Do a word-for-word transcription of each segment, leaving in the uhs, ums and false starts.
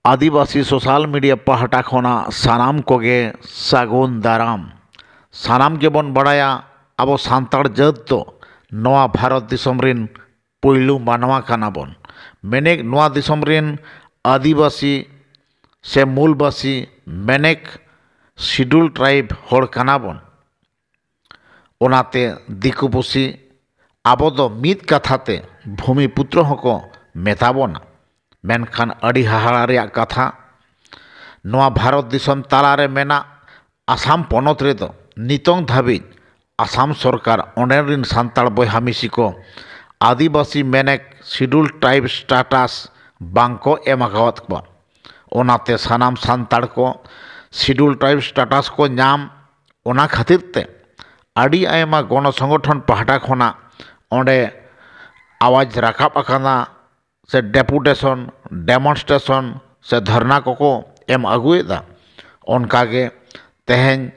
ᱟᱹᱫᱤᱵᱟᱹᱥᱤ social media ᱯᱟᱦᱴᱟ ᱠᱷᱚᱱᱟᱜ ᱥᱟᱱᱟᱢ ᱠᱚᱜᱮ ᱥᱟᱹᱜᱩᱱ ᱫᱟᱨᱟᱢ᱾ ᱥᱟᱱᱟᱢ ᱜᱮᱵᱚᱱ ᱵᱟᱲᱟᱭᱟ, ᱟᱵᱚ ᱥᱟᱱᱛᱟᱲ ᱡᱟᱹᱛ ᱫᱚ ᱱᱚᱣᱟ ᱵᱷᱟᱨᱚᱛ ᱫᱤᱥᱚᱢ ᱨᱤᱱ ᱯᱩᱭᱞᱩ ᱢᱟᱱᱣᱟ ᱠᱟᱱᱟ ᱵᱚᱱ᱾ ᱢᱮᱱᱮᱠ ᱱᱚᱣᱟ ᱫᱤᱥᱚᱢ ᱨᱤᱱ ᱟᱹᱫᱤᱵᱟᱹᱥᱤ ᱥᱮ ᱢᱩᱞᱵᱟᱹᱥᱤ, ᱢᱮᱱᱮᱠ ᱥᱤᱰᱩᱞ ᱴᱨᱟᱭᱤᱵᱽ ᱦᱚᱲ ᱠᱟᱱᱟ ᱵᱚᱱ᱾ ᱚᱱᱟᱛᱮ ᱫᱤᱠᱩ ᱯᱩᱥᱤ ᱟᱵᱚ ᱫᱚ ᱢᱤᱫ ᱠᱟᱛᱷᱟ ᱛᱮ ᱵᱷᱩᱢᱤ ᱯᱩᱛᱨᱚ ᱦᱚᱸᱠᱚ ᱢᱮᱛᱟ ᱵᱚᱱᱟ᱾ ᱢᱮᱱᱠᱷᱟᱱ ᱟᱹᱰᱤ ᱦᱟᱦᱟᱲᱟ ᱨᱮᱭᱟᱜ ᱠᱟᱛᱷᱟ, ᱱᱚᱣᱟ ᱵᱷᱟᱨᱚᱛ ᱫᱤᱥᱚᱢ ᱛᱟᱞᱟᱨᱮ ᱢᱮᱱᱟᱜ ᱟᱥᱟᱢ ᱯᱚᱱᱚᱛ ᱨᱮᱫᱚ ᱱᱤᱛᱚᱝ ᱫᱷᱟᱹᱵᱤᱡ ᱟᱥᱟᱢ ᱥᱚᱨᱠᱟᱨ ᱚᱸᱰᱮ ᱨᱤᱱ ᱥᱟᱱᱛᱟᱲ ᱵᱚᱭᱦᱟ ᱢᱤᱥᱤ ᱠᱚ ᱟᱹᱫᱤᱵᱟᱹᱥᱤ ᱢᱮᱱᱮᱠ ᱥᱤᱰᱩᱞ ᱴᱨᱟᱭᱤᱵᱽ ᱥᱴᱟᱴᱟᱥ ᱵᱟᱝ ᱠᱚ ᱮᱢ ᱟᱠᱟᱣᱟᱫ ᱠᱚᱣᱟ᱾ ᱚᱱᱟᱛᱮ ᱥᱟᱱᱟᱢ ᱥᱟᱱᱛᱟᱲ ᱠᱚ ᱥᱤᱰᱩᱞ ᱴᱨᱟᱭᱤᱵᱽ ᱥᱴᱟᱴᱟᱥ ᱠᱚ ᱧᱟᱢ, ᱚᱱᱟ ᱠᱷᱟᱹᱛᱤᱨ ᱛᱮ ᱟᱹᱰᱤ ᱟᱭᱢᱟ ᱜᱚᱱᱚ ᱥᱚᱝᱜᱚᱴᱷᱚᱱ ᱯᱟᱦᱴᱟ ᱠᱷᱚᱱᱟᱜ ᱚᱸᱰᱮ ᱟᱣᱟᱡᱽ ᱨᱟᱠᱟᱵ ᱟᱠᱟᱱᱟ, ᱥᱮ ᱰᱮᱯᱩᱴᱮᱥᱚᱱ, ᱰᱮᱢᱚᱱᱥᱴᱨᱮᱥᱚᱱ ᱥᱮ ᱫᱷᱟᱨᱱᱟ ᱠᱚᱠᱚ ᱮᱢ ᱟᱹᱜᱩᱭᱮᱫᱟ᱾ ᱚᱱᱠᱟᱜᱮ ᱛᱮᱦᱮᱧ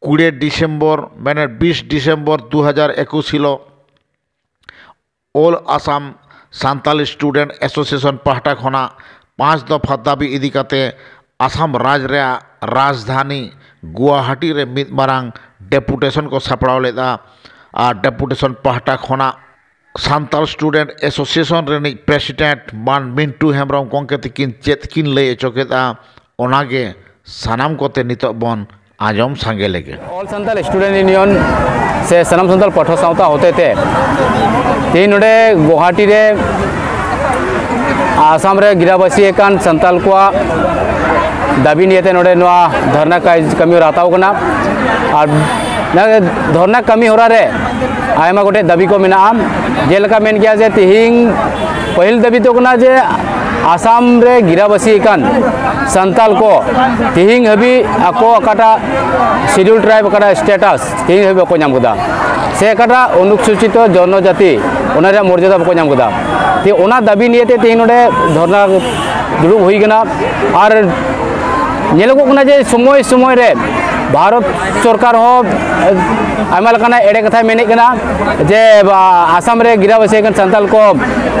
ᱠᱩᱲᱤ ᱰᱤᱥᱮᱢᱵᱚᱨ, ᱢᱟᱱᱮ ᱵᱤᱥ ᱰᱤᱥᱮᱢᱵᱚᱨ ᱫᱩ ᱦᱟᱡᱟᱨ ᱮᱠᱩᱥ ᱦᱤᱞᱳᱜ ᱚᱞ ᱟᱥᱟᱢ ᱥᱟᱱᱛᱟᱞᱤ ᱥᱴᱩᱰᱮᱱᱴ ᱮᱥᱳᱥᱤᱭᱮᱥᱚᱱ ᱯᱟᱦᱴᱟ ᱠᱷᱚᱱᱟᱜ ᱯᱟᱸᱪ ᱫᱚᱯᱷᱟ ᱫᱟᱹᱵᱤ ᱤᱫᱤ ᱠᱟᱛᱮ ᱟᱥᱟᱢ ᱨᱟᱡᱽ ᱨᱮᱭᱟᱜ ᱨᱟᱡᱽᱫᱷᱟᱱᱤ ᱜᱩᱣᱟᱦᱟᱴᱤ ᱨᱮ ᱢᱤᱫ ᱢᱟᱨᱟᱝ ᱰᱮᱯᱩᱴᱮᱥᱚᱱ ᱠᱚ ᱥᱟᱯᱲᱟᱣ ᱞᱮᱫᱟ᱾ ᱟᱨ ᱰᱮᱯᱩᱴᱮᱥᱚᱱ ᱯᱟᱦᱴᱟ ᱠᱷᱚᱱᱟᱜ ᱥᱟᱱᱛᱟᱲ ᱥᱴᱩᱰᱮᱱᱴ ᱮᱥᱳᱥᱤᱭᱮᱥᱚᱱ ᱨᱤᱱᱤᱡ ᱯᱨᱮᱥᱤᱰᱮᱱᱴ ᱢᱟᱱ ᱢᱤᱱᱴᱩ ᱦᱮᱢᱵᱨᱚᱢ ᱜᱚᱢᱠᱮ ᱛᱤᱠᱤᱱ ᱪᱮᱫ ᱠᱤᱱ ᱞᱟᱹᱭ ᱦᱚᱪᱚ ᱠᱮᱫᱟ, ᱚᱱᱟᱜᱮ ᱥᱟᱱᱟᱢ ᱠᱚᱛᱮ ᱱᱤᱛᱚᱜ ᱵᱚᱱ ᱟᱸᱡᱚᱢ ᱥᱟᱸᱜᱮ ᱞᱮᱜᱮ᱾ ᱚᱞ ᱥᱟᱱᱛᱟᱲ ᱥᱴᱩᱰᱮᱱᱴ ᱤᱭᱩᱱᱤᱭᱚᱱ ᱥᱮ ᱥᱟᱱᱟᱢ ᱥᱟᱱᱛᱟᱲ ᱯᱟᱹᱴᱷᱩᱣᱟᱹ ᱥᱟᱶᱛᱟ ᱦᱚᱛᱮᱛᱮ ᱛᱮᱦᱮᱧ ᱱᱚᱰᱮ ᱜᱩᱣᱟᱦᱟᱴᱤ ᱨᱮ ᱟᱥᱟᱢ ᱨᱮ ᱜᱤᱨᱟᱵᱟᱹᱥᱤ ᱟᱠᱟᱱ ᱥᱟᱱᱛᱟᱲ ᱠᱚᱣᱟᱜ ᱫᱟᱹᱵᱤ ᱱᱤᱭᱮᱛᱮ ᱱᱚᱰᱮ ᱱᱚᱣᱟ ᱫᱷᱚᱨᱱᱟ ᱠᱟᱭ-, ᱠᱟᱹᱢᱤ ᱦᱚᱨᱟ ᱦᱟᱛᱟᱣ ᱠᱟᱱᱟ᱾ ᱟᱨ ᱱᱚᱣᱟ ᱫᱷᱚᱨᱱᱟ ᱠᱟᱹᱢᱤ ᱦᱚᱨᱟ ᱨᱮ ᱟᱭᱢᱟ ᱜᱚᱴᱮᱡ ᱫᱟᱹᱵᱤ ᱠᱚ ᱢᱮᱱᱟᱜᱼᱟ᱾ ᱡᱮᱞᱮᱠᱟ ᱢᱮᱱ ᱜᱮᱭᱟ ᱡᱮ ᱛᱮᱦᱮᱧ ᱯᱟᱹᱦᱤᱞ ᱫᱟᱹᱵᱤ ᱫᱚ ᱠᱟᱱᱟ ᱡᱮ ᱟᱥᱟᱢ ᱨᱮ ᱜᱤᱨᱟᱵᱟᱹᱥᱤ ᱟᱠᱟᱱ ᱥᱟᱱᱛᱟᱲ ᱠᱚ ᱛᱮᱦᱮᱧ ᱦᱟᱹᱵᱤᱡ ᱟᱠᱚ ᱚᱠᱟᱴᱟᱜ ᱥᱤᱰᱩᱞ ᱴᱨᱟᱭᱤᱵᱽ ᱚᱠᱟᱴᱟᱜ ᱥᱴᱮᱴᱟᱥ ᱛᱮᱦᱮᱧ ᱦᱟᱹᱵᱤᱡ ᱵᱟᱠᱚ ᱧᱟᱢ ᱠᱟᱫᱟ, ᱥᱮ ᱚᱠᱟᱴᱟᱜ ᱚᱱᱩᱥᱩᱪᱤᱛᱚ ᱡᱚᱱᱚᱡᱟᱛᱤ ᱚᱱᱟ ᱨᱮᱭᱟᱜ ᱢᱚᱨᱡᱟᱫᱟ ᱵᱟᱠᱚ ᱧᱟᱢ ᱠᱟᱫᱟ᱾ ᱛᱮ ᱚᱱᱟ ᱫᱟᱹᱵᱤ ᱱᱤᱭᱮᱛᱮ ᱛᱮᱦᱮᱧ ᱱᱚᱰᱮ ᱫᱷᱚᱨᱱᱟ ᱫᱩᱲᱩᱵ ᱦᱩᱭ ᱠᱟᱱᱟ᱾ ᱟᱨ ᱧᱮᱞᱚᱜᱚᱜ ᱠᱟᱱᱟ ᱡᱮ ᱥᱚᱢᱚᱭ ᱥᱚᱢᱚᱭ ᱨᱮ ᱵᱷᱟᱨᱚᱛ ᱥᱚᱨᱠᱟᱨ ᱦᱚᱸ ᱟᱭᱢᱟ ᱞᱮᱠᱟᱱᱟᱜ ᱮᱲᱮ ᱠᱟᱛᱷᱟᱭ ᱢᱮᱱᱮᱫ ᱠᱟᱱᱟ ᱡᱮ, ᱟ, ᱟᱥᱟᱢ ᱨᱮ ᱜᱤᱨᱟᱵᱟᱹᱥᱤ ᱟᱠᱟᱱ ᱥᱟᱱᱛᱟᱲ ᱠᱚ,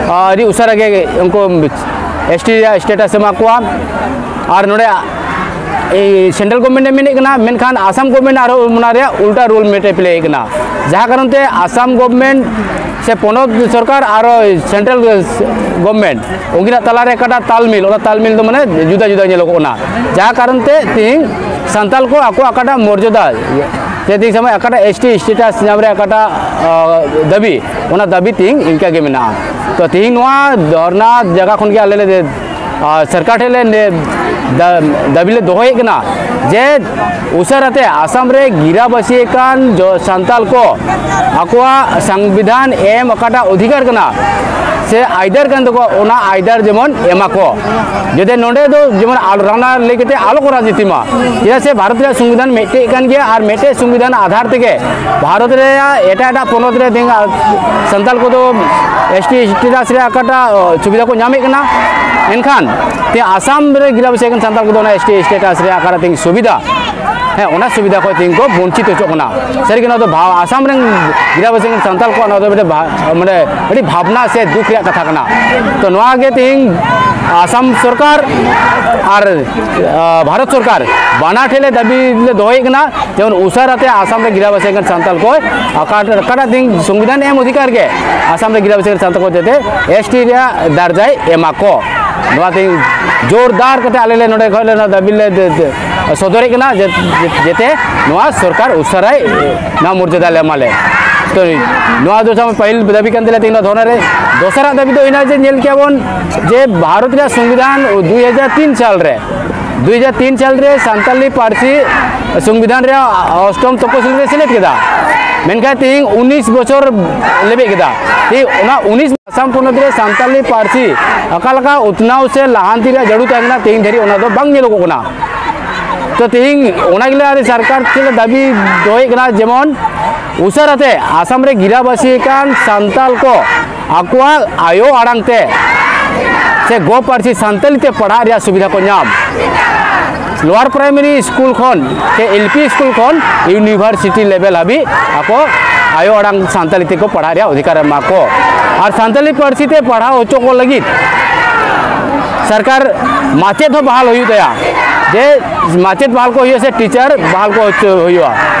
ᱟ, ᱟᱹᱰᱤ ᱩᱥᱟᱹᱨᱟ ᱜᱮ ᱩᱱᱠᱩ ᱮᱥ ᱴᱤ ᱨᱮᱭᱟᱜ ᱥᱴᱮᱴᱟᱥ ᱮᱢᱟ ᱠᱚᱣᱟ᱾ ᱟᱨ ᱱᱚᱰᱮ ᱮᱭ ᱥᱮᱱᱴᱨᱟᱞ ᱜᱚᱵᱷᱚᱨᱱᱢᱮᱱᱴ ᱮ ᱢᱮᱱᱮᱫ ᱠᱟᱱᱟ, ᱢᱮᱱᱠᱷᱟᱱ ᱟᱥᱟᱢ ᱜᱚᱵᱷᱚᱨᱱᱢᱮᱱᱴ ᱟᱨᱦᱚᱸ ᱚᱱᱟ ᱨᱮᱭᱟᱜ ᱩᱞᱴᱟ ᱨᱩᱞ ᱢᱮᱴ ᱮ ᱯᱞᱮᱭᱮᱫ ᱠᱟᱱᱟ, ᱡᱟᱦᱟᱸ ᱠᱟᱨᱚᱱ ᱛᱮ ᱟᱥᱟᱢ ᱜᱚᱵᱷᱚᱨᱱᱢᱮᱱᱴ ᱥᱮ ᱯᱚᱱᱚᱛ ᱥᱚᱨᱠᱟᱨ ᱟᱨ ᱥᱮᱱᱴᱨᱟᱞ ᱜᱚᱵᱷᱚᱨᱱᱢᱮᱱᱴ ᱩᱱᱠᱤᱱᱟᱜ ᱛᱟᱞᱟᱨᱮ ᱚᱠᱟᱴᱟᱜ ᱛᱟᱞᱢᱤᱞ, ᱚᱱᱟ ᱛᱟᱞᱢᱤᱞ ᱫᱚ ᱢᱟᱱᱮ ᱡᱩᱫᱟᱹ ᱡᱩᱫᱟᱹ ᱧᱮᱞᱚᱜᱚᱜ ᱠᱟᱱᱟ, ᱡᱟᱦᱟᱸ ᱠᱟᱨᱚᱱ ᱛᱮ ᱛᱤᱦᱤᱧ ᱥᱟᱱᱛᱟᱞ ᱠᱚ ᱟᱠᱚᱣᱟᱜ ᱚᱠᱟᱴᱟᱜ ᱢᱚᱨᱡᱟᱫᱟ ᱥᱮ ᱛᱤᱦᱤᱧ ᱥᱚᱢᱚᱭ ᱚᱠᱟᱴᱟᱜ ᱮᱥ ᱴᱤ ᱥᱴᱮᱴᱟᱥ ᱧᱟᱢ ᱨᱮᱭᱟᱜ ᱚᱠᱟᱴᱟᱜ, ᱟ, ᱫᱟᱹᱵᱤ, ᱚᱱᱟ ᱫᱟᱹᱵᱤ ᱛᱤᱦᱤᱧ ᱤᱱᱠᱟ ᱜᱮ ᱢᱮᱱᱟᱜᱼᱟ᱾ ᱛᱚ ᱛᱤᱦᱤᱧ ᱱᱚᱣᱟ ᱫᱷᱚᱨᱱᱟ ᱡᱟᱭᱜᱟ ᱠᱷᱚᱱ ᱜᱮ ᱟᱞᱮ ᱞᱮ ᱟᱨ ᱥᱚᱨᱠᱟᱨ ᱴᱷᱮᱱ ᱞᱮ ᱱᱮ-, ᱫᱟ-, ᱫᱟᱹᱵᱤ ᱞᱮ ᱫᱚᱦᱚᱭᱮᱫ ᱠᱟᱱᱟ ᱡᱮ ᱩᱥᱟᱹᱨᱟᱛᱮ ᱟᱥᱟᱢ ᱨᱮ ᱜᱤᱨᱟᱵᱟᱹᱥᱤ ᱟᱠᱟᱱ ᱡᱚ-, ᱥᱟᱱᱛᱟᱞ ᱠᱚ ᱟᱠᱚᱣᱟᱜ ᱥᱚᱝᱵᱤᱫᱷᱟᱱ ᱮᱢ ᱚᱠᱟᱴᱟᱜ ᱚᱫᱷᱤᱠᱟᱨ ᱠᱟᱱᱟ ᱥᱮ ᱟᱹᱭᱫᱟᱹᱨ ᱠᱟᱱ ᱛᱟᱠᱚᱣᱟ, ᱚᱱᱟ ᱟᱹᱭᱫᱟᱹᱨ ᱡᱮᱢᱚᱱ ᱮᱢᱟ ᱠᱚ᱾ ᱡᱟᱛᱮ ᱱᱚᱰᱮ ᱫᱚ ᱡᱮᱢᱚᱱ ᱟᱞ-, ᱨᱟᱱᱟ ᱞᱟᱹᱭ ᱠᱟᱛᱮ ᱟᱞᱚ ᱠᱚ ᱨᱟᱡᱽᱱᱤᱛᱤ ᱢᱟ, ᱪᱮᱫᱟᱜ ᱥᱮ ᱵᱷᱟᱨᱚᱛ ᱨᱮᱭᱟᱜ ᱥᱚᱝᱵᱤᱫᱷᱟᱱ ᱢᱤᱫᱴᱮᱡ ᱠᱟᱱ ᱜᱮᱭᱟ ᱟᱨ ᱢᱤᱫᱴᱮᱡ ᱥᱚᱝᱵᱤᱫᱷᱟᱱ ᱟᱫᱷᱟᱨ ᱛᱮᱜᱮ ᱵᱷᱟᱨᱚᱛ ᱨᱮᱭᱟᱜ ᱮᱴᱟᱜ ᱮᱴᱟᱜ ᱯᱚᱱᱚᱛ ᱨᱮ ᱛᱮᱦᱮᱧ ᱥᱟᱱᱛᱟᱞ ᱠᱚᱫᱚ ᱮᱥ ᱴᱤ ᱥᱴᱮᱴᱟᱥ ᱨᱮᱭᱟᱜ ᱚᱠᱟᱴᱟᱜ ᱥᱩᱵᱤᱫᱷᱟ ᱠᱚ ᱧᱟᱢᱮᱫ ᱠᱟᱱᱟ, ᱮᱱᱠᱷᱟᱱ ᱛᱮ ᱟᱥᱟᱢ ᱨᱮ ᱜᱤᱨᱟᱵᱟᱹᱥᱤ ᱟᱠᱟᱱ ᱥᱟᱱᱛᱟᱲ ᱠᱚᱫᱚ ᱚᱱᱟ ᱮᱥ ᱴᱤ ᱥᱴᱮᱴᱟᱥ ᱨᱮ ᱚᱠᱟᱨᱮ ᱛᱮᱦᱮᱧ ᱥᱩᱵᱤᱫᱷᱟ, ᱦᱮᱸ, ᱚᱱᱟ ᱥᱩᱵᱤᱫᱷᱟ ᱠᱷᱚᱱ ᱛᱮᱦᱮᱧ ᱠᱚ ᱵᱚᱧᱪᱤᱛ ᱦᱚᱪᱚᱜ ᱠᱟᱱᱟ᱾ ᱥᱟᱹᱨᱤᱜᱮ ᱱᱚᱣᱟ ᱫᱚ ᱵᱷᱟ-, ᱟᱥᱟᱢ ᱨᱮᱱ ᱜᱤᱨᱟᱵᱟᱹᱥᱤ ᱟᱠᱟᱱ ᱥᱟᱱᱛᱟᱲ ᱠᱚᱣᱟᱜ ᱱᱚᱣᱟ ᱫᱚ ᱢᱤᱫᱴᱮᱱ ᱵᱷᱟ-, ᱢᱟᱱᱮ ᱟᱹᱰᱤ ᱵᱷᱟᱵᱽᱱᱟ ᱥᱮ ᱫᱩᱠ ᱨᱮᱭᱟᱜ ᱠᱟᱛᱷᱟ ᱠᱟᱱᱟ᱾ ᱛᱚ ᱱᱚᱣᱟ ᱜᱮ ᱛᱮᱦᱮᱧ ᱟᱥᱟᱢ ᱥᱚᱨᱠᱟᱨ ᱟᱨ, ᱟ, ᱵᱷᱟᱨᱚᱛ ᱥᱚᱨᱠᱟᱨ ᱵᱟᱱᱟᱨ ᱴᱷᱮᱱ ᱞᱮ ᱫᱟᱹᱵᱤ ᱞᱮ ᱫᱚᱦᱚᱭᱮᱫ ᱠᱟᱱᱟ, ᱡᱮᱢᱚᱱ ᱩᱥᱟᱹᱨᱟᱛᱮ ᱟᱥᱟᱢ ᱨᱮ ᱜᱤᱨᱟᱵᱟᱹᱥᱤ ᱟᱠᱟᱱ ᱥᱟᱱᱛᱟᱲ ᱠᱚ ᱚᱠᱟ-, ᱚᱠᱟᱴᱟᱜ ᱫᱤᱱ ᱥᱚᱝᱵᱤᱫᱷᱟᱱ ᱮᱢ ᱚᱫᱷᱤᱠᱟᱨ ᱜᱮ ᱟᱥᱟᱢ ᱨᱮ ᱜᱤᱨᱟᱵᱟᱹᱥᱤ ᱟᱠᱟᱱ ᱥᱟᱱᱛᱟᱲ ᱠᱚ ᱡᱟᱛᱮ ᱮᱥ ᱴᱤ ᱨᱮᱭᱟᱜ ᱫᱟᱨᱡᱟᱭ ᱮᱢᱟ ᱠᱚ᱾ ᱱᱚᱣᱟ ᱛᱮᱦᱮᱧ ᱡᱳᱨᱫᱟᱨ ᱠᱟᱛᱮ ᱟᱞᱮ ᱞᱮ ᱱᱚᱰᱮ ᱠᱷᱚᱱ ᱞᱮ ᱱᱚᱣᱟ ᱫᱟᱹᱵᱤ ᱞᱮ ᱫᱮ-, ᱫᱮ-, ᱥᱚᱫᱚᱨᱮᱫ ᱠᱟᱱᱟ ᱡᱮ, ᱡᱮ-, ᱡᱟᱛᱮ ᱱᱚᱣᱟ ᱥᱚᱨᱠᱟᱨ ᱩᱥᱟᱹᱨᱟᱭ ᱱᱚᱣᱟ ᱢᱚᱨᱡᱟᱫᱟ ᱞᱮ ᱮᱢᱟ ᱞᱮ᱾ ᱛᱚ ᱱᱚᱣᱟ ᱫᱚ ᱯᱟᱹᱦᱤᱞ ᱫᱟᱹᱵᱤ ᱠᱟᱱ ᱛᱟᱞᱮᱭᱟ ᱛᱮᱦᱮᱧ ᱱᱚᱣᱟ ᱫᱷᱚᱨᱱᱟ ᱨᱮ᱾ ᱫᱚᱥᱟᱨᱟᱜ ᱫᱟᱹᱵᱤ ᱫᱚ ᱦᱩᱭᱱᱟ ᱡᱮ ᱧᱮᱞ ᱠᱮᱭᱟ ᱵᱚᱱ ᱡᱮ ᱵᱷᱟᱨᱚᱛ ᱨᱮᱭᱟᱜ ᱥᱚᱝᱵᱤᱫᱷᱟᱱ ᱫᱩᱭ ᱦᱟᱡᱟᱨ ᱛᱤᱱ ᱥᱟᱞ ᱨᱮ ᱫᱩ ᱦᱟᱡᱟᱨ ᱛᱤᱱ ᱥᱟᱞ ᱨᱮ ᱥᱟᱱᱛᱟᱞᱤ ᱯᱟᱹᱨᱥᱤ ᱥᱚᱝᱵᱤᱫᱷᱟᱱ ᱨᱮᱭᱟᱜ ᱚᱥᱴᱚᱢ ᱛᱚᱯᱚᱥᱤᱞ ᱨᱮ ᱥᱮᱞᱮᱫ ᱠᱮᱫᱟ, ᱢᱮᱱᱠᱷᱟᱱ ᱛᱮᱦᱮᱧ ᱩᱱᱤᱥ ᱵᱚᱪᱷᱚᱨ ᱞᱮᱵᱮᱫ ᱠᱮᱫᱟ᱾ ᱛᱮᱦᱮᱧ ᱚᱱᱟ ᱩᱱᱤᱥ ᱟᱥᱟᱢ ᱯᱚᱱᱚᱛ ᱨᱮ ᱥᱟᱱᱛᱟᱞᱤ ᱯᱟᱹᱨᱥᱤ ᱚᱠᱟ ᱞᱮᱠᱟ ᱩᱛᱱᱟᱹᱣ ᱥᱮ ᱞᱟᱦᱟᱱᱛᱤ ᱨᱮᱭᱟᱜ ᱡᱟᱹᱨᱩᱲ ᱛᱟᱦᱮᱸ ᱠᱟᱱᱟ, ᱛᱮᱦᱮᱧ ᱫᱷᱟᱹᱨᱤᱡ ᱚᱱᱟ ᱫᱚ ᱵᱟᱝ ᱧᱮᱞᱚᱜᱚᱜ ᱠᱟᱱᱟ᱾ ᱛᱚ ᱛᱮᱦᱮᱧ ᱚᱱᱟ ᱜᱮᱞᱮ ᱟᱞᱮ ᱥᱚᱨᱠᱟᱨ ᱴᱷᱮᱱ ᱞᱮ ᱫᱟᱹᱵᱤ ᱫᱚᱦᱚᱭᱮᱫ ᱠᱟᱱᱟ, ᱡᱮᱢᱚᱱ ᱩᱥᱟᱹᱨᱟᱛᱮ ᱟᱥᱟᱢ ᱨᱮ ᱜᱤᱨᱟᱵᱟᱹᱥᱤ ᱟᱠᱟᱱ ᱥᱟᱱᱛᱟᱞ ᱠᱚ ᱟᱠᱚᱣᱟᱜ ᱟᱭᱳ ᱟᱲᱟᱝ ᱛᱮ ᱥᱮ ᱜᱚ ᱯᱟᱹᱨᱥᱤ ᱥᱟᱱᱛᱟᱞᱤ ᱛᱮ ᱯᱟᱲᱦᱟᱜ ᱨᱮᱭᱟᱜ ᱥᱩᱵᱤᱫᱷᱟ ᱠᱚ ᱧᱟᱢ᱾ ᱞᱳᱣᱟᱨ ᱯᱨᱟᱭᱢᱟᱨᱤ ᱥᱠᱩᱞ ᱠᱷᱚᱱ ᱥᱮ ᱮᱞ ᱯᱤ ᱥᱠᱩᱞ ᱠᱷᱚᱱ ᱤᱭᱩᱱᱤᱵᱷᱟᱨᱥᱤᱴᱤ ᱞᱮᱵᱮᱞ ᱦᱟᱹᱵᱤᱡ ᱟᱠᱚ ᱟᱭᱳ ᱟᱲᱟᱝ ᱥᱟᱱᱛᱟᱞᱤ ᱛᱮᱠᱚ ᱯᱟᱲᱦᱟᱜ ᱨᱮᱭᱟᱜ ᱚᱫᱷᱤᱠᱟᱨ ᱮᱢᱟ ᱠᱚ᱾ ᱟᱨ ᱥᱟᱱᱛᱟᱞᱤ ᱯᱟᱹᱨᱥᱤ ᱛᱮ ᱯᱟᱲᱦᱟᱣ ᱦᱚᱪᱚ ᱠᱚ ᱞᱟᱹᱜᱤᱫ ᱥᱚᱨᱠᱟᱨ ᱢᱟᱪᱮᱫ ᱦᱚᱸ ᱵᱟᱦᱟᱞ ᱦᱩᱭᱩᱜ ᱛᱟᱭᱟ, ᱡᱮ ᱢᱟᱪᱮᱫ ᱵᱟᱦᱟᱞ ᱠᱚ ᱦᱩᱭᱩᱜᱼᱟ ᱥᱮ ᱴᱤᱪᱟᱨ ᱵᱟᱦᱟᱞ ᱠᱚ ᱦᱚᱪᱚ ᱦᱩᱭᱩᱜᱼᱟ᱾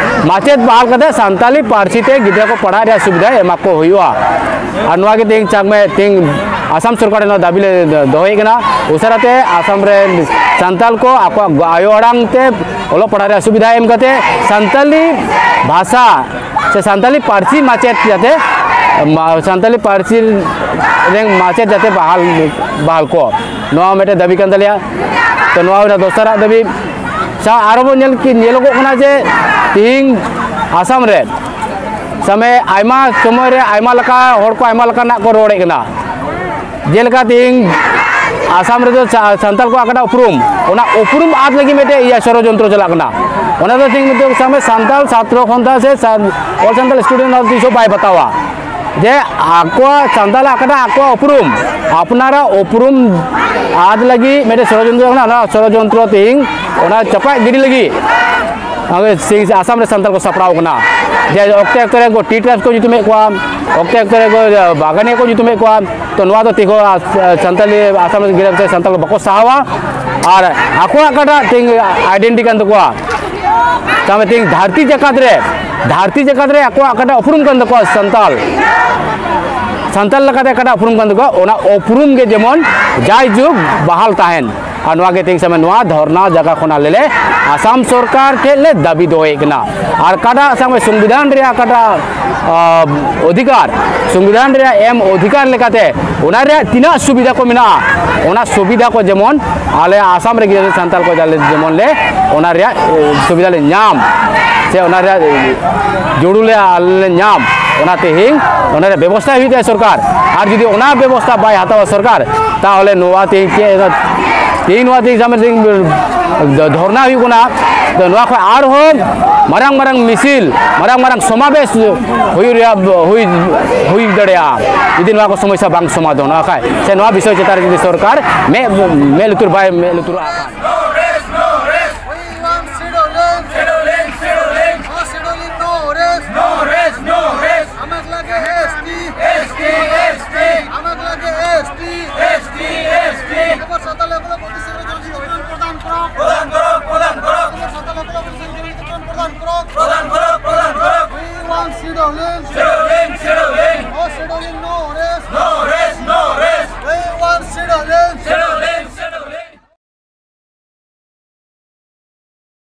ᱢᱟᱪᱮᱫ ᱵᱟᱦᱟᱞ ᱠᱟᱛᱮ ᱥᱟᱱᱛᱟᱞᱤ ᱯᱟᱹᱨᱥᱤ ᱛᱮ ᱜᱤᱫᱽᱨᱟᱹ ᱠᱚ ᱯᱟᱲᱦᱟᱜ ᱨᱮᱭᱟᱜ ᱥᱩᱵᱤᱫᱷᱟ ᱮᱢᱟ ᱠᱚ ᱦᱩᱭᱩᱜᱼᱟ᱾ ᱟᱨ ᱱᱚᱣᱟ ᱜᱮ ᱛᱮᱦᱮᱧ ᱪᱟᱠᱢᱮ ᱛᱮᱦᱮᱧ ᱟᱥᱟᱢ ᱥᱚᱨᱠᱟᱨ ᱴᱷᱮᱱ ᱱᱚᱣᱟ ᱫᱟᱹᱵᱤ ᱞᱮ ᱫᱚᱦᱚᱭᱮᱫ ᱠᱟᱱᱟ, ᱩᱥᱟᱹᱨᱟ ᱛᱮ ᱟᱥᱟᱢ ᱨᱮ ᱥᱟᱱᱛᱟᱞ ᱠᱚ ᱟᱠᱚᱣᱟᱜ ᱟᱭᱳ ᱟᱲᱟᱝ ᱛᱮ ᱚᱞᱚᱜ ᱯᱟᱲᱦᱟᱜ ᱨᱮᱭᱟᱜ ᱥᱩᱵᱤᱫᱷᱟ ᱮᱢ ᱠᱟᱛᱮ ᱥᱟᱱᱛᱟᱞᱤ ᱵᱷᱟᱥᱟ ᱥᱮ ᱥᱟᱱᱛᱟᱞᱤ ᱯᱟᱹᱨᱥᱤ ᱢᱟᱪᱮᱫ ᱡᱟᱛᱮ ᱢᱟ-, ᱥᱟᱱᱛᱟᱞᱤ ᱯᱟᱹᱨᱥᱤ ᱨᱮᱱ ᱢᱟᱪᱮᱫ ᱡᱟᱛᱮ ᱵᱟᱦᱟᱞ, ᱵᱟᱦᱟᱞ ᱠᱚ, ᱱᱚᱣᱟ ᱢᱤᱫᱴᱮᱱ ᱫᱟᱹᱵᱤ ᱠᱟᱱ ᱛᱟᱞᱮᱭᱟ᱾ ᱛᱚ ᱱᱚᱣᱟ ᱦᱩᱭᱱᱟ ᱫᱚᱥᱟᱨᱟᱜ ᱫᱟᱹᱵᱤ᱾ ᱥᱟᱶ ᱟᱨᱚ ᱵᱚᱱ ᱧᱮᱞ ᱠᱤ, ᱧᱮᱞᱚᱜᱚᱜ ᱠᱟᱱᱟ ᱡᱮ ᱛᱤᱦᱤᱧ ᱟᱥᱟᱢ ᱨᱮ ᱥᱟᱢᱮ ᱟᱭᱢᱟ ᱥᱚᱢᱚᱭ ᱨᱮ ᱟᱭᱢᱟ ᱞᱮᱠᱟ ᱦᱚᱲ ᱠᱚ ᱟᱭᱢᱟ ᱞᱮᱠᱟᱱᱟᱜ ᱠᱚ ᱨᱚᱲᱮᱫ ᱠᱟᱱᱟ᱾ ᱡᱮᱞᱮᱠᱟ ᱛᱤᱦᱤᱧ ᱟᱥᱟᱢ ᱨᱮᱫᱚ ᱥᱟ-, ᱥᱟᱱᱛᱟᱞ ᱠᱚᱣᱟᱜ ᱚᱠᱟᱴᱟᱜ ᱩᱯᱨᱩᱢ, ᱚᱱᱟ ᱩᱯᱨᱩᱢ ᱟᱫ ᱞᱟᱹᱜᱤᱫ ᱢᱤᱫᱴᱮᱡ ᱤᱭᱟᱹ ᱥᱚᱲᱚᱡᱚᱱᱛᱨᱚ ᱪᱟᱞᱟᱜ ᱠᱟᱱᱟ᱾ ᱚᱱᱟ ᱫᱚ ᱛᱤᱦᱤᱧ ᱢᱤᱫᱴᱮᱡ ᱥᱟᱢᱮ ᱥᱟᱱᱛᱟᱞ ᱪᱷᱟᱛᱨᱚ ᱥᱚᱝᱜᱷᱚ ᱥᱮ ᱥᱟᱱ-, All Santal Student ᱦᱚᱸ ᱛᱤᱥ ᱦᱚᱸ ᱵᱟᱭ ᱵᱟᱛᱟᱣᱟ᱾ ᱡᱮ ᱟᱠᱚᱣᱟᱜ ᱥᱟᱱᱛᱟᱲᱟᱜ ᱠᱟᱱᱟ ᱟᱠᱚᱣᱟᱜ ᱩᱯᱨᱩᱢ, ᱟᱯᱱᱟᱨᱟᱜ ᱩᱯᱨᱩᱢ ᱟᱫ ᱞᱟᱹᱜᱤᱫ ᱢᱤᱫᱴᱮᱱ ᱥᱚᱲᱚᱡᱚᱱᱛᱨᱚ ᱠᱟᱱᱟ᱾ ᱚᱱᱟ ᱥᱚᱲᱚᱡᱚᱱᱛᱨᱚ ᱛᱮᱦᱮᱧ ᱚᱱᱟ ᱪᱟᱯᱟᱫ ᱜᱤᱰᱤ ᱞᱟᱹᱜᱤᱫ ᱟᱵᱚ ᱥᱤᱝ-, ᱟᱥᱟᱢ ᱨᱮ ᱥᱟᱱᱛᱟᱲ ᱠᱚ ᱥᱟᱯᱲᱟᱣ ᱠᱟᱱᱟ᱾ ᱡᱮ ᱚᱠᱛᱮ ᱚᱠᱛᱮ ᱨᱮ ᱩᱱᱠᱩ ᱴᱤ ᱴᱨᱟᱭᱤᱵᱥ ᱠᱚ ᱧᱩᱛᱩᱢᱮᱫ ᱠᱚᱣᱟ, ᱚᱠᱛᱮ ᱚᱠᱛᱮ ᱨᱮ ᱩᱱᱠᱩ ᱵᱟᱜᱟᱱᱤᱭᱟᱹ ᱠᱚ ᱧᱩᱛᱩᱢᱮᱫ ᱠᱚᱣᱟ᱾ ᱛᱚ ᱱᱚᱣᱟ ᱫᱚ ᱛᱤᱸᱜᱩ ᱥᱟᱱᱛᱟᱞᱤ ᱟᱥᱟᱢ ᱨᱮ ᱜᱤᱨᱟᱹ ᱥᱟᱱᱛᱟᱲ ᱠᱚ ᱵᱟᱠᱚ ᱥᱟᱦᱟᱣᱟ᱾ ᱟᱨ ᱟᱠᱚᱣᱟᱜ ᱚᱠᱟᱴᱟᱜ ᱛᱤᱦᱤᱧ ᱟᱭᱰᱮᱱᱴᱤᱴᱤ ᱠᱟᱱ ᱛᱟᱠᱚᱣᱟ, ᱛᱟᱦᱚᱞᱮ ᱛᱮᱦᱮᱧ ᱫᱷᱟᱹᱨᱛᱤ ᱡᱟᱠᱟᱛ ᱨᱮ, ᱫᱷᱟᱹᱨᱛᱤ ᱡᱟᱠᱟᱛ ᱨᱮ ᱟᱠᱚᱣᱟᱜ ᱚᱠᱟᱴᱟᱜ ᱩᱯᱨᱩᱢ ᱠᱟᱱ ᱛᱟᱠᱚᱣᱟ ᱥᱟᱱᱛᱟᱞ, ᱥᱟᱱᱛᱟᱞ ᱞᱮᱠᱟᱛᱮ ᱚᱠᱟᱴᱟᱜ ᱩᱯᱨᱩᱢ ᱠᱟᱱ ᱛᱟᱠᱚᱣᱟ, ᱚᱱᱟ ᱩᱯᱨᱩᱢ ᱜᱮ ᱡᱮᱢᱚᱱ ᱡᱟᱭᱡᱩᱜᱽ ᱵᱟᱦᱟᱞ ᱛᱟᱦᱮᱱ᱾ ᱟᱨ ᱱᱚᱣᱟ ᱜᱮ ᱛᱮᱦᱮᱧ ᱥᱟᱢᱮ ᱱᱚᱣᱟ ᱫᱷᱚᱨᱱᱟ ᱡᱟᱭᱜᱟ ᱠᱷᱚᱱ ᱟᱞᱮ ᱞᱮ ᱟᱥᱟᱢ ᱥᱚᱨᱠᱟᱨ ᱴᱷᱮᱱ ᱞᱮ ᱫᱟᱹᱵᱤ ᱫᱚᱦᱚᱭᱮᱫ ᱠᱟᱱᱟ᱾ ᱟᱨ ᱚᱠᱟᱴᱟᱜ ᱥᱟᱢᱮ ᱥᱚᱝᱵᱤᱫᱷᱟᱱ ᱨᱮᱭᱟᱜ ᱚᱠᱟᱴᱟᱜ, ᱟ, ᱚᱫᱷᱤᱠᱟᱨ, ᱥᱚᱝᱵᱤᱫᱷᱟᱱ ᱨᱮᱭᱟᱜ ᱮᱢ ᱚᱫᱷᱤᱠᱟᱨ ᱞᱮᱠᱟᱛᱮ ᱚᱱᱟ ᱨᱮᱭᱟᱜ ᱛᱤᱱᱟᱹᱜ ᱥᱩᱵᱤᱫᱷᱟ ᱠᱚ ᱢᱮᱱᱟᱜᱼᱟ, ᱚᱱᱟ ᱥᱩᱵᱤᱫᱷᱟ ᱠᱚ ᱡᱮᱢᱚᱱ ᱟᱞᱮ ᱟᱥᱟᱢ ᱨᱮ ᱜᱤᱫᱽᱨᱟᱹ ᱥᱟᱱᱛᱟᱲ ᱠᱚ ᱡᱟᱞᱮ ᱡᱮᱢᱚᱱ ᱞᱮ ᱚᱱᱟ ᱨᱮᱭᱟᱜ, ᱮ, ᱥᱩᱵᱤᱫᱷᱟ ᱞᱮ ᱧᱟᱢ, ᱥᱮ ᱚᱱᱟ ᱨᱮᱭᱟᱜ, ᱮ, ᱡᱩᱲᱩ ᱞᱮ ᱟᱞᱮ ᱞᱮ ᱧᱟᱢ, ᱚᱱᱟ ᱛᱮᱦᱮᱧ ᱚᱱᱟ ᱨᱮᱭᱟᱜ ᱵᱮᱵᱚᱥᱛᱷᱟ ᱦᱩᱭᱩᱜ ᱛᱟᱭᱟ ᱥᱚᱨᱠᱟᱨ᱾ ᱟᱨ ᱡᱩᱫᱤ ᱚᱱᱟ ᱵᱮᱵᱚᱥᱛᱷᱟ ᱵᱟᱭ ᱦᱟᱛᱟᱣᱟ ᱥᱚᱨᱠᱟᱨ, ᱛᱟᱦᱚᱞᱮ ᱱᱚᱣᱟ ᱛᱮᱦᱮᱧ ᱪᱮᱫ, ᱛᱮᱦᱮᱧ ᱱᱚᱣᱟ ᱛᱮᱦᱮᱧ ᱥᱟᱢᱱᱮ ᱛᱮᱦᱮᱧ ᱫᱷᱚᱨᱱᱟ ᱦᱩᱭᱩᱜ ᱠᱟᱱᱟ, ᱛᱚ ᱱᱚᱣᱟ ᱠᱷᱚᱱ ᱟᱨᱦᱚᱸ ᱢᱟᱨᱟᱝ ᱢᱟᱨᱟᱝ ᱢᱤᱥᱤᱞ, ᱢᱟᱨᱟᱝ ᱢᱟᱨᱟᱝ ᱥᱚᱢᱟᱵᱮᱥ ᱦᱩᱭᱩᱜ ᱨᱮᱭᱟᱜ ᱦᱩᱭ, ᱦᱩᱭ ᱫᱟᱲᱮᱭᱟᱜᱼᱟ, ᱡᱩᱫᱤ ᱱᱚᱣᱟ ᱠᱚ ᱥᱚᱢᱚᱥᱥᱟ ᱵᱟᱝ ᱥᱚᱢᱟᱫᱷᱟᱱᱚᱜᱼᱟ ᱠᱷᱟᱡ, ᱥᱮ ᱱᱚᱣᱟ ᱵᱤᱥᱚᱭ ᱪᱮᱛᱟᱱ ᱨᱮ ᱡᱩᱫᱤ ᱥᱚᱨᱠᱟᱨ ᱢᱮᱫ, ᱢᱮᱫ ᱞᱩᱛᱩᱨ ᱵᱟᱭ ᱢᱮᱫ ᱞᱩᱛᱩᱨᱟᱜᱼᱟ ᱠᱷᱟᱱ᱾ We want Sidolin. Sidolin, Sidolin. No Sidolin, no rest. No rest, no rest. Amak lage S T. S T, S T. Amak lage S T. S T, S T. প্রদান করুক, প্রদান করুক, প্রদান করুক। We want Sidolin.